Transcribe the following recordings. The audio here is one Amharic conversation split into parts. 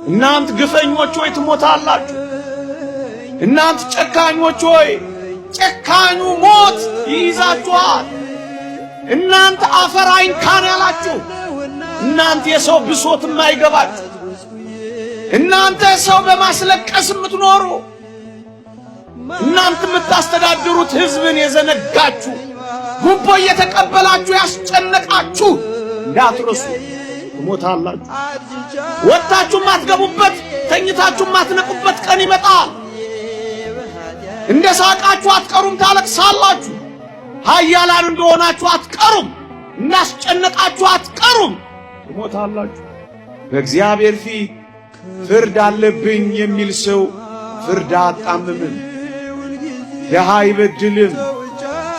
እናንት ግፈኞች ሆይ ትሞታላችሁ። እናንት ጨካኞች ሆይ ጨካኙ ሞት ይይዛችኋል። እናንተ አፈር አይንካን ያላችሁ፣ እናንተ የሰው ብሶት የማይገባችሁ፣ እናንተ ሰው በማስለቀስ የምትኖሩ፣ እናንተ የምታስተዳድሩት ሕዝብን የዘነጋችሁ፣ ጉቦ እየተቀበላችሁ ያስጨነቃችሁ እንዳትረሱ ትሞታላችሁ። ወጥታችሁ ማትገቡበት፣ ተኝታችሁ ማትነቁበት ቀን ይመጣል። እንደ ሳቃችሁ አትቀሩም፣ ታለቅሳላችሁ። ኃያላን እንደሆናችሁ አትቀሩም፣ እንዳስጨነቃችሁ አትቀሩም፣ ትሞታላችሁ። በእግዚአብሔር ፊት ፍርድ አለብኝ የሚል ሰው ፍርድ አያጣምምም፣ ድሃ አይበድልም፣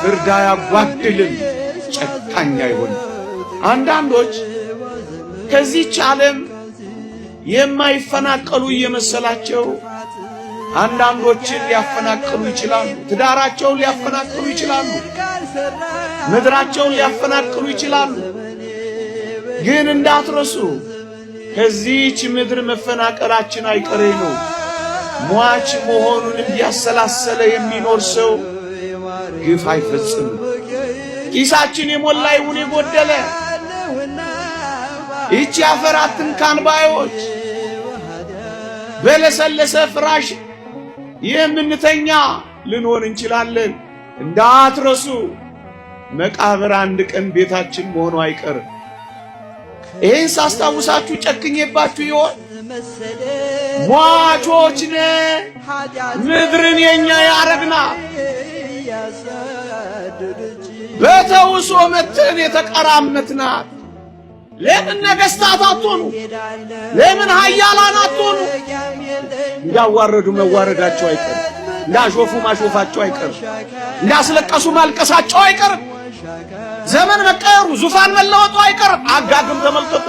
ፍርድ አያጓድልም፣ ጨካኝ አይሆንም። አንዳንዶች ከዚህች ዓለም የማይፈናቀሉ እየመሰላቸው አንዳንዶችን ሊያፈናቅሉ ይችላሉ። ትዳራቸውን ሊያፈናቅሉ ይችላሉ። ምድራቸውን ሊያፈናቅሉ ይችላሉ። ግን እንዳትረሱ ከዚህች ምድር መፈናቀላችን አይቀሬ ነው። ሟች መሆኑን እያሰላሰለ የሚኖር ሰው ግፍ አይፈጽምም። ኪሳችን የሞላ ይሁን የጎደለ፣ ይህቺ አፈር አትንካን ባዮች፣ በለሰለሰ ፍራሽ የምንተኛ ልንሆን እንችላለን። እንዳትረሱ መቃብር አንድ ቀን ቤታችን መሆኑ አይቀርም። ይህን ሳስታውሳችሁ ጨክኜባችሁ ይሆን? ሟቾች ነን። ምድርን የኛ ያረግና በተውሶ መተን የተቀራመትናት። ለምን ነገስታት አትሆኑ? ለምን ኃያላን አትሆኑ? እንዳዋረዱ መዋረዳቸው አይቀርም። እንዳሾፉ ማሾፋቸው አይቀርም። እንዳስለቀሱ ማልቀሳቸው አይቀርም። ዘመን መቀየሩ ዙፋን መለወጡ አይቀርም። አጋግም ተመልከቱ።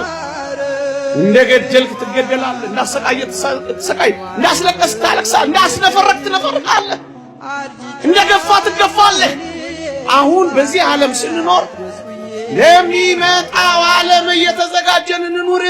እንደ ገደልክ ትገደላለህ፣ እንዳሰቃየ ትሰቃይ፣ እንዳስለቀስክ ታለቅሳለህ፣ እንዳስነፈረክ ትነፈርካለህ፣ እንደ ገፋ ትገፋለህ። አሁን በዚህ ዓለም ስንኖር ለሚመጣው ዓለም እየተዘጋጀን እንኑር።